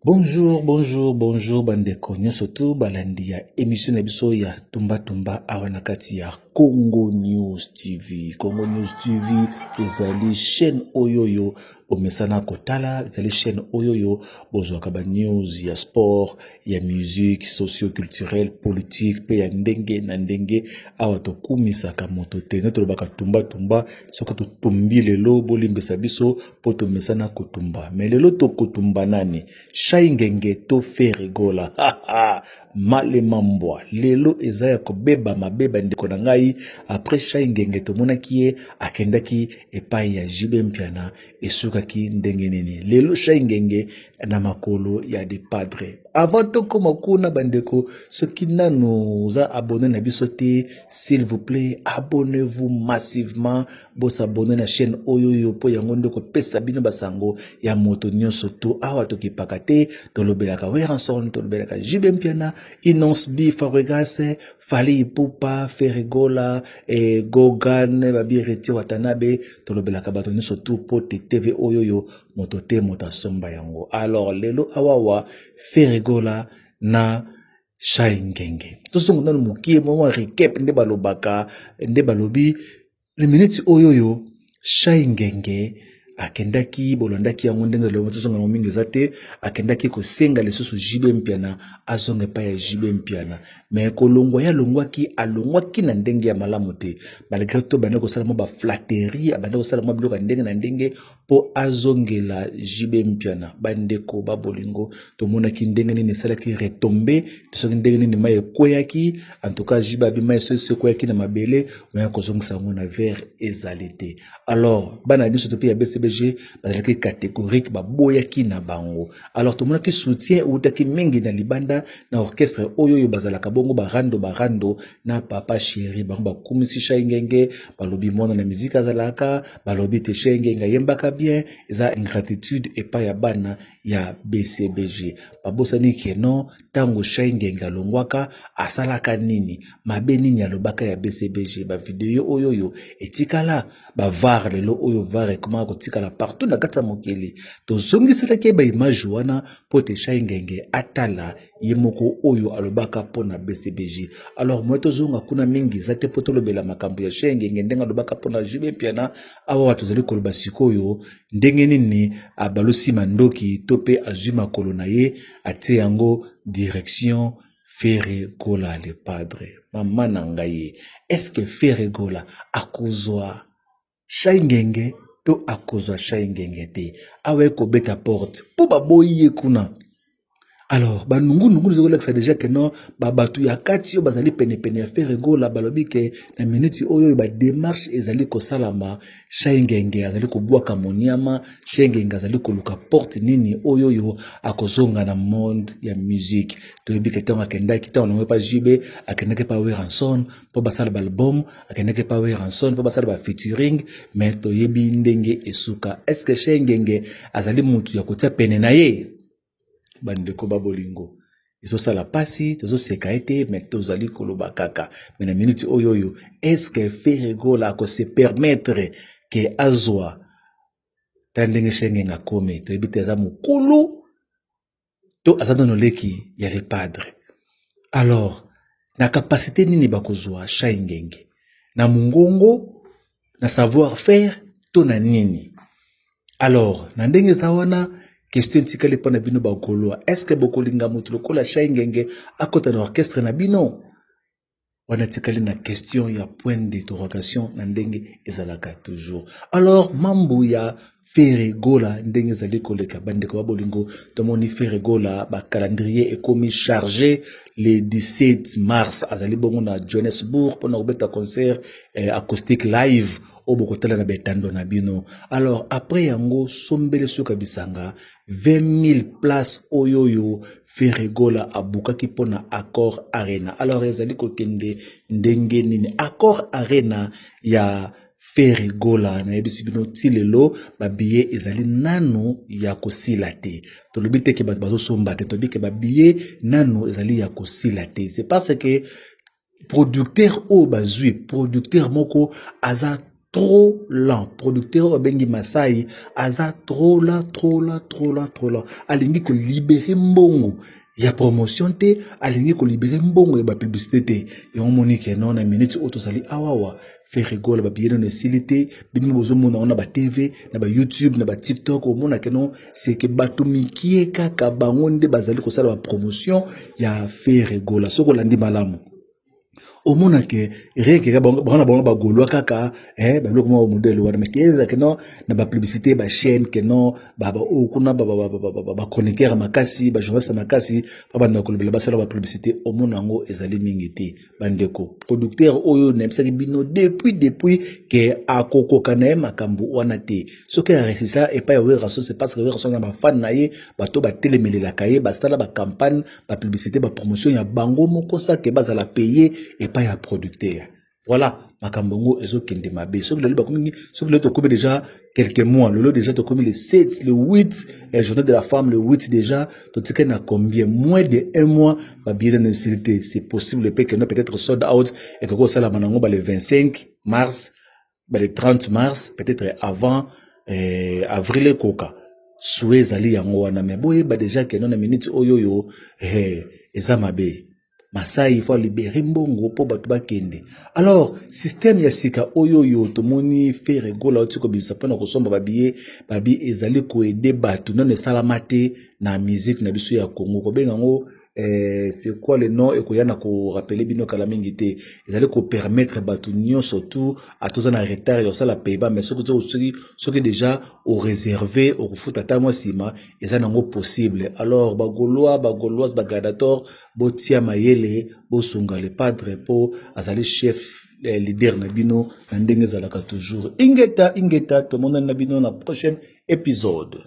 Bonjour, bonjour, bonjour bandeko nyonso tu balandi ya émission na biso ya Tumba Tumba awa na kati ya Congo News TV. Congo News TV ezali chaîne oyo oyo bomesana kotala, ezali chaîne oyo oyo bozwaka ba news ya sport, ya musique, socio-culturel, politique pe ya ndenge na ndenge. Awa tokumisaka moto te, nde tolobaka tumba tumba. Soki totumbi lelo bolimbisa biso mpo tomesana kotumba, me lelo tokotumba nani? Shai Ngenge to Ferre Gola? Malema mbwa lelo eza ya kobeba mabe bandeko na ngai. Après Shai Ngenge tomonaki ye akendaki epai ya JB Mpiana, esukaki ndenge nini? Lelo Shai Ngenge na makolo ya de padre. Avant tokoma kuna bandeko, soki nanu oza abonné na biso te, s'il vous plaît abonnez-vous massivement, bosabone na chaîne oyo oyo mpo yango nde kopesa bino basango ya moto nyonso to. Awa tokipaka te, tolobelaka Werrason, tolobelaka JB Mpiana, Innoss'B, Fabregas, Fally Ipupa, Ferre Gola, Gogan, Babi Héritier Watanabe, tolobelaka bato nyonso tu mpo te TV oyo oyo moto te moto asomba yango. Alors lelo awawa Ferre Gola na Shai Ngenge, tozonga nano mokie mwa recap nde balobaka, nde balobi na minute oyo oyo Shai Ngenge akendaki, bolandaki yango ndenge loba, tozonga yango mingi eza te. Akendaki kosenga lisusu JB Mpiana azonga epai ya JB Mpiana, me kolongwa ye alongwaki, alongwaki na ndenge ya malamu te, malgré to abandi kosala mwa baflatterie, abandi kosala mwa biloko ya ndenge na ndenge mpo azongela JB Mpiana. Bandeko ba bolingo, tomonaki ndenge nini esalaki retombe, soki ndenge nini mai ekweyaki. En tout cas JB abi mai soki ekweyaki na mabele, oya kozongisa yango na verre ezali te. Alors bana nyonso to mpe ya BCBG bazalaki catégorique, baboyaki na bango. Alors tomonaki soutien eutaki mingi na libanda na orchestre oyo oyo bazalaka bongo barando barando na Papa Chéri. Bango bakumisi Shai Ngenge, balobi mwana na miziki azalaka, balobi te Shai Ngenge ayembaka bien. Eza ingratitude epai ya bana ya BCBG. Babosani ke non, ntango Shai Ngenge alongwaka asalaka nini, mabe nini alobaka ya BCBG. Bavideo oyo oyo etikala bavar, lelo oyo var ekomaka kotikala partout na kati ya mokili. Tozongiselaki ye baimage wana mpo te Shai Ngenge atala ye moko oyo alobaka mpo na BCBG. Alors moye tozonga kuna mingi eza te mpo tolobela makambo ya Shai Ngenge ndenge alobaka mpo na JB Mpiana. Awa tozali koloba sikoyo ndenge nini abalusi mandoki to mpe azwi makolo na ye atie yango direction Ferre Gola le padre. Mama na ngai, est-ce que Ferre Gola akozwa Shai Ngenge to akozwa Shai Ngenge te? Awa ekobeta porte mpo baboyi ye kuna. Alors banungunungu ezokolakisa deja ke non, babato ya kati oyo bazali penepene ya Ferre Gola balobi ke na miniti oyo oyo badémarche ezali kosalama, Shai Ngenge azali kobwaka moniama, Shai Ngenge azali koluka porte nini oyo oyo akozonga na monde ya musique. Toyebi ke ntango akendaki, ntango nango epa JB, akendaki epa Werrason mpo basala baalbum, akendaki epa Werrason mpo basala bafeaturing, mais toyebi ndenge esuka. Est ce que Shai Ngenge azali mutu ya kotia pene na ye? Bandeko ba bolingo, ezosala mpasi, tozoseka ye te, me tozali koloba kaka. Me na miniti oyo oyo, est-ce Ferre Gola akose permettre ke azwa ta ndenge Shai Ngenge akomi? Toyebi te, aza mokulu to aza nano leki ya le padre. Alors na capacité nini bakozwa Shai Ngenge? Na mongongo, na savoir faire to na nini? Alors na ndenge eza wana, question etikali mpo na bino bagaulois: est ce que bokolinga moto lokola Shai Ngenge akɔta na orchestre na bino? Wana etikali na question ya point d'interrogation na ndenge ezalaka toujours. Alors mambo ya Ferre Gola ndenge ezali koleka, bandeko ba bolingo, tomoni Ferre Gola bacalendrier ekomi chargé. Le 17 mars azali bongo na Johannesburg mpona kobeta concert acoustique live oyo bokotala na betando na bino. Alors après yango, sombele suka bisanga 20 000 place oyo oyo Ferre Gola abukaki mpona Accor Arena. Alors ezali kokende ndenge nini Accor Arena ya Ferre Gola? Nayebisi bino, ti lelo babillet ezali nanu ya kosila te. Tolobi te ke bato bazosomba te, tolobi ke babillet nanu ezali ya kosila te. C'est parce que producteur oyo bazwi, producteur moko aza trop lent. Producteur oyo babengi Masai aza trop lent, trop lent, trop lent, trop lent. Alingi kolibere mbongo ya promotion te, alingi kolibere mbongo ya bapublicité te. Yango moni ke non, na minute oyo tozali awawa, Ferre Gola babiye nano esili te. Bino bozomona yango na batv, na bayoutube, na batiktok, omona ke non, seke bato mikie kaka bango nde bazali kosala bapromotion ya Ferre Gola. Soki olandi malamu, omona ke rien ke bango na bango bagaulois kaka, eh, babiloko moko modele wana, mais ke ezalaka non na bapublicité, bachaîne ke non, oyo kuna bachroniqueur makasi, bajournaliste makasi babanda kolobela, basala bapublicité, omona yango ezali mingi te. Bandeko, producteur oyo nayebisaki bino depuis ke akokoka na ye makambo wana te. Soki aresisa epai ya Werrason, c'est parce que Werrason na bafan na ye, bato batelemelelaka ye, basala bacampagne, bapublicité, bapromotion ya bango moko sake bazala paye epai ya producteur. Voilà, makambo yango ezokende mabe. Soki lelo bakomi, soki lelo tokomi déjà quelques mois, lelo déjà tokomi le 7, le 8, journée de la femme, le 8 déjà, totikali na combien? Moins de un mois. Babillet na esili te. C'est possible mpe keno peut-être sold out ekoki kosalama nango ba le 25 mars, ba le 30 mars, peut-être avant avril ekoka. Sue ezali yango wana, mais boyeba déjà keno na minute oyo eza mabe. Masai faut alibere mbongo mpo bato bakende. Alors système ya sika oyo tomoni Ferre Gola oti kobimisa mpona kosomba babillet, babi ezali koaider bato, nano esalama te na musique na biso ya Congo. Kobenga yango c'est quoi le nom? Ekoya na korappeler bino kala mingi te. Ezali kopermettre bato nyonso tu, ata oza na retard ya kosala paiement, mais soki déjà oréserve, okofuta ata mwa nsima, eza nango possible. Alors bagaulois, bagauloise, bagladiator, botia mayele, bosunga le padre mpo azali chef leader na bino na ndenge ezalaka toujours. Ingeta, ingeta, tomonani na bino na prochaine épisode.